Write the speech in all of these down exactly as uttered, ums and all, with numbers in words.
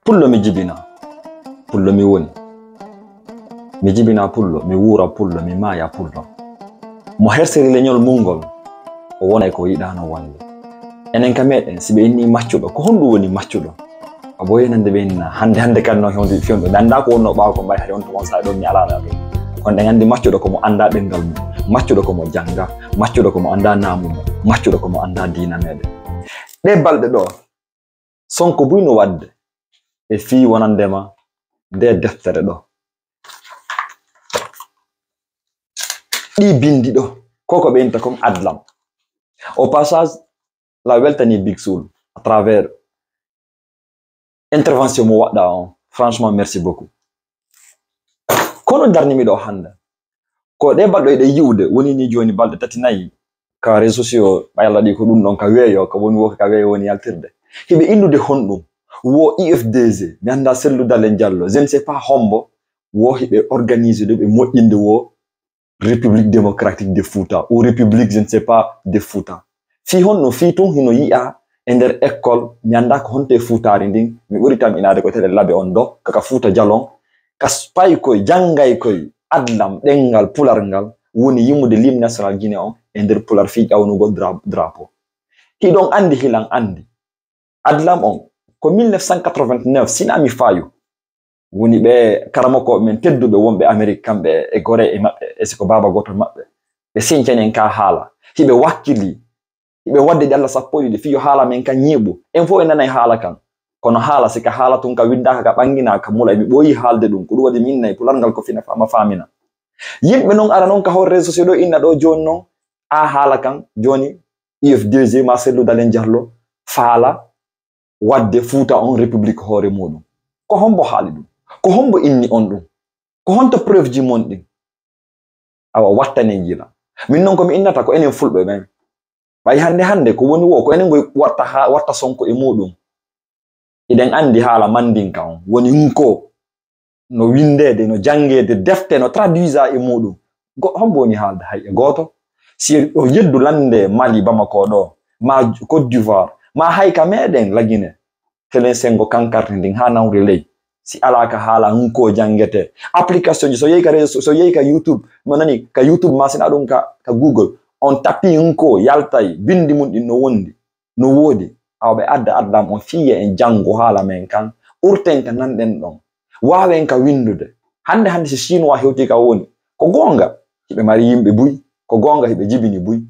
Pullo mi jibina, pullo mi woni. Mi jibina pullo, mi wuura pullo, mi maaya pullo. Mo hersiri leñol mum ngol, o wonay ko yiɗaano wonde. Enen ka meɗen, si ɓe inni maccuɗo, ko honɗum woni maccuɗo? A ɓooyay nande ɓe inna, hannde, hannde kadi noon hewndi fewndo. Ɓe anndaa ko wonnoo ɓaawo ko mbaɗi, hari on to on saa'i ɗon mi alaano e ɗum. Kono ɗen anndi maccuɗo ko mo anndaa ɗemngal mum, maccuɗo ko mo janngaa, maccuɗo ko mo anndaa naamu mum, maccuɗo ko mo anndaa diina meɗen. Ɗee balɗe ɗoo, Sonko buy no waɗde e fii wonande ma ndee deftere ɗoo. Ɗii binndi ɗoo, ko ko ɓe innta kon adlam. Au passage, la weltani Big Soul à travers intervention mo waɗɗaa on. Franchement, merci beaucoup. Kono darni mi ɗoo hannde. Ko ɗee balɗe ɗe yi'ude, woni ni jooni balɗe tati nayi, ka réseaux sociaux, ɓay Allah ɗi ko ɗum ɗon ka weeyo, ka woni wo ka weeyo woni yaltirde. Hiɓe innude honɗum? Wo U F D G, mi anndaa Cellou Dalein Diallo, je ne sais pas hombo, wo hiɓe organiser ɗum, ɓe moƴƴinde wo République démocratique de Fouta, ou République, je ne sais pas, de Fouta. Fii honno? Fii tun hino yi'a e nder école, mi anndaa ko honto e Fuutaari ndin, mi ɓuri tam inaade ko tele laɓe on ɗoo, kaka Fuuta Jalon, ka s-, pay koy, janngay koy, adlam, ɗemngal Pular ngal, woni yimude l'hymne national Guinée on e nder Pular fii ƴawnugol dra-, drapeau. Hiɗon anndi, hilan anndi. Adlam on, ko mille neuf cent quatre-vingt-neuf, sina mi faayu. Woni ɓe karamokooɓe men tedduɓe wonɓe Amerik, kamɓe e Gore e maɓɓe, e siko baaba gooto maɓɓe. Ɓe sincani en ka haala. Hiɓe wakkili, hiɓe waɗde ɗi Allah sappo e ɗiɗi, fii yo haala men kan ñiiɓu. En fof en nanay haala kan. Kono haala, si ka haala tun ka winndaaka, ka ɓannginaa, ka mula, emi ɓooyi haalde ɗum. Ko ɗum waɗi mi innay Pular ngal ko fina faama faamina. Yimɓe non ara non ka hoore réseaux sociaux ɗo inna ɗo jooni non, a haala kan, jooni U F D G ma Cellou Dalein Diallo faala waɗde Fuuta on république hoore muɗum. Ko hombo haali ɗum? Ko hombo inni on ɗum? Ko honto preuve ji mon ɗin? Awa, wattane yila. Min non ko mi innata ko enen fulɓe ɓen. Ɓay hannde hannde ko woni wo, ko enen ngoy watta ha, watta Sonko e muɗum. Iɗen anndi haala Mandinka on. Woni nko no winndeede, no janngeede, defte no traduisa e muɗum. Go-, hombo woni haalde hay e gooto? Si o yeddu lannde Mali, Bamako ɗo, ma Côte d'Ivoire, ma hay ka meɗen Lagine, telen senngo kankarte ndin haa nawri ley. Si alaa ka haala nko janngete. Application ji, so yehi ka réseau, so yehi ka YouTube, mo nani ka YouTube ma sina ɗum ka, ka Google, on tapi nko yaltay, binndi mun ɗin no wondi. No woodi, awa ɓe adda adlam on fiya en janngo haala men kan, urten ka nanɗen ɗon, waawen ka winndude. Hannde hannde si Chinois hewti ka woni, ko goonga, hiɓe mari yimɓe buy, ko goonga hiɓe jibini buy,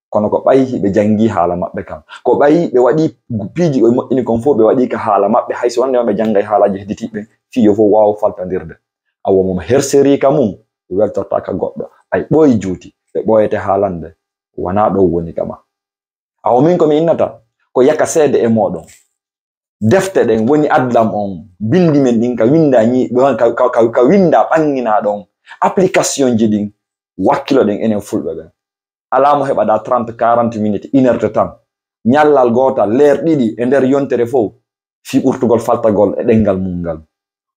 kono ko ɓay hiɓe janngi haala maɓɓe kan. Ko ɓay ɓe waɗi piiji ɓe moƴƴini kon fof ɓe waɗi ka haala maɓɓe, hay so wonde ma ɓe janngay haalaaji hedditiiɓe, fii yo fof waaw faltandirde. Awa mo herseri ka mum, weltortaa ka goɗɗo. Ay ɓooyi juuti, ɓe ɓooyete haalande, wanaa ɗo woni ka ma. Awa min ko mi innata, ko yaka seede e mooɗon. Defte ɗen woni adlam on, binndi men ɗin ka winnda ñi-, ka, ka, ka, ka winnda ɓannginaa ɗon, application ji ɗin, wakkilo ɗen enen fulɓe ɓen. Alaa mo heɓa ɗa trente, quarante minutes, une heure de temps. Ñallal gootal, leer ɗiɗi e nder yontere fof, fii ɓurtugol faltagol e ɗemngal mum ngal.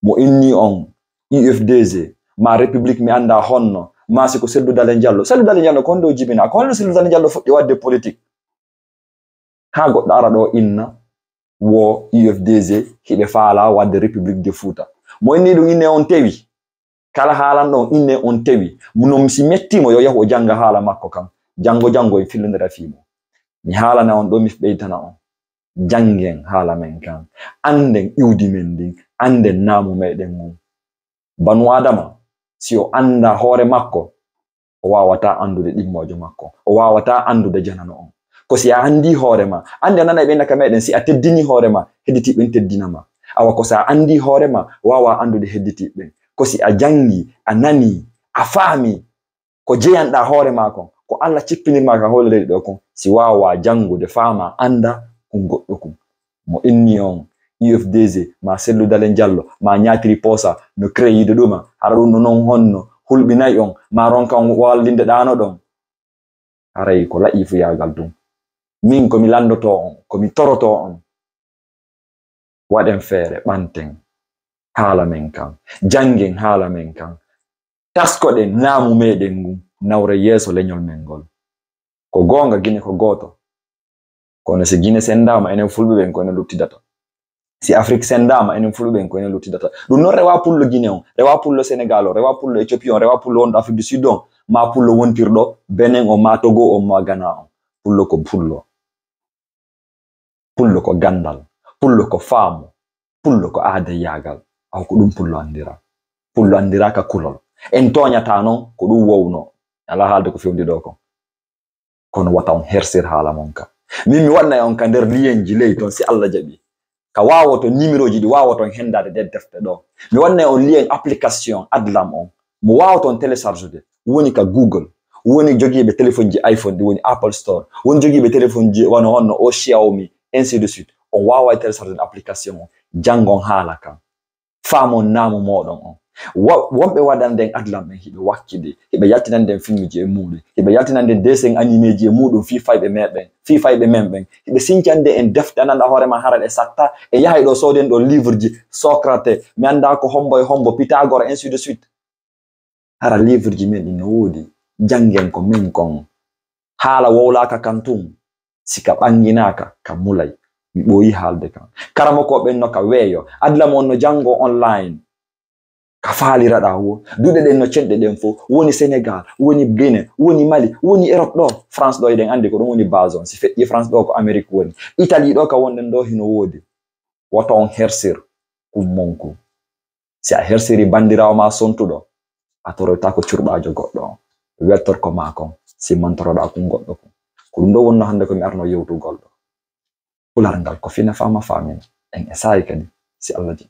Mo inni on U F D G, ma République mi annda honno, ma si ko Cellou Dalein Diallo. Cellou Dalein Diallo ko honɗo o jibinaa? Ko honno Cellou Dalein Diallo fuɗɗi waɗde politique? Haa goɗɗo ara ɗo inna wo U F D G hiɓe faalaa waɗde République de Fouta. Mo inni ɗum inne on tewi. Kala haalanɗo on inne on tewi. Mo non si mettii mo yo yahu o jannga haala makko kan. Janngo janngo en fillondira fii mo. Mi haalana on ɗo mi ɓeytana on. Janngen haala men kan. Annden iwdi men ndin. Annden naamu meɗen ngun. Banu Adama, si o annda hoore makko, o waawataa anndude ɗimmoojo makko. O waawataa anndude janano on. Ko si a anndi hoore ma, anndi a nanay ɓe naka meɗen, si a teddini hoore ma, hedditiiɓe ɓen teddina ma. Awa ko si a anndi hoore ma, waawaa anndude hedditiiɓe ɓen. Ko si a janngi, a nani, a faami, ko jeyanɗaa hoore maa kon, ko Alla cippinir maa ka hoore leydi ɗo kon, si waawaa janngude, faamaa, annda, kun goɗɗo kun. Mo inni on, U F D G, ma Cellou Dalein Diallo, ma ñaatiri poosa, no créyide ɗuma, hara ɗum no non honno, hulɓinay on, ma ronka on wallinde ɗaano ɗon. Haray ko la'iifuyaagal ɗum. Min ko mi lanndotoo on, ko mi torotoo on. Waɗen feere, ɓanten haala men kan, janngen haala men kan, taskoɗen naamu meɗen ngun, nawra yeeso leñol men ngol. Ko goonga, Gine ko gooto. Kono si Gine senndaama, enen fulɓe ɓen ko enen luttidata. Si Afrique senndaama, enen Fulɓe ɓen ko enen luttidata. Ɗum noon rewa pullo Guinée on, rewa pullo Sénégal on, rewa pullo Éthiopie on, rewa pullo wonɗo Afrique du Sud on, ma pullo wontirɗo Benin on, ma Togo on, ma Ghana on. Pullo ko pullo. Pullo ko ganndal. Pullo ko faamu. Pullo ko aadayaagal. Awa ko ɗum pullo anndira. Pullo anndiraaka kulol. En tooñataa noon, ko ɗum wowno. Alaa haalde ko fewndi ɗo kon. Kono wata on hersir haala mon ka. Min mi waɗnay on ka nder liyenji ley ton si Allah jaɓi. Ka waawoton nimirooji ɗi waawoton hendaade ɗe defte ɗo. Mi waɗnay on liyen application Adlam on. Mo waawoton télécharge de. Woni ka Google. Woni jogiiɓe téléphone ji iPhone ɗi woni Apple Store. Woni jogiiɓe téléphone ji wano honno o Xiaomi, ainsi de suite. On waaway télécharge application on. Janngon haala kan. Faamon naamu mooɗon on. Wo-, wonɓe waɗande en Adlam ɓen, hiɓe wakkidi, hiɓe yaltinande en filmji e muuɗum, hiɓe yaltinande en dessin animeji e muuɗum fii fayɓe men ɓen, fii fayɓe men ɓen. Hiɓe sincande en defte, ananda hoore ma hara ɗe satta, e yahay ɗo sooden ɗo livreji, Socrate, mi anndaa ko hombo e hombo, Pythagore, ainsi de suite. Hara livreji men ɗin no woodi, janngen ko men kon. Haala wowlaaka kan tun, si ka ɓannginaaka, ka mulay. Mi ɓooyi haalde kan. Karamokooɓe ɓen no ka weeyo. Adlam on no janngo online. Ka faaliraɗaa wo. Duɗe ɗen no cenɗe ɗen fof. Woni Sénégal, woni Benin, woni Mali, woni Europe ɗo. France ɗo eɗen anndi ko ɗum woni base on. Si feƴƴi France ɗo ko Amérique woni. Italie ɗo ka wonɗen ɗo hino woodi. Woto on hersir kun mon kun. Si a hersiri banndiraawo ma sontuɗo, a toroytaako curɓaajo goɗɗo on. Weltor ko maa kon, si mantoroɗaa kun goɗɗo kun. Ko ɗum ɗo wonno hannde ko mi arno yewtugol ɗo. Pular ngal ko fina faama faamina. En e saayi kadi, si Allah jaɓi.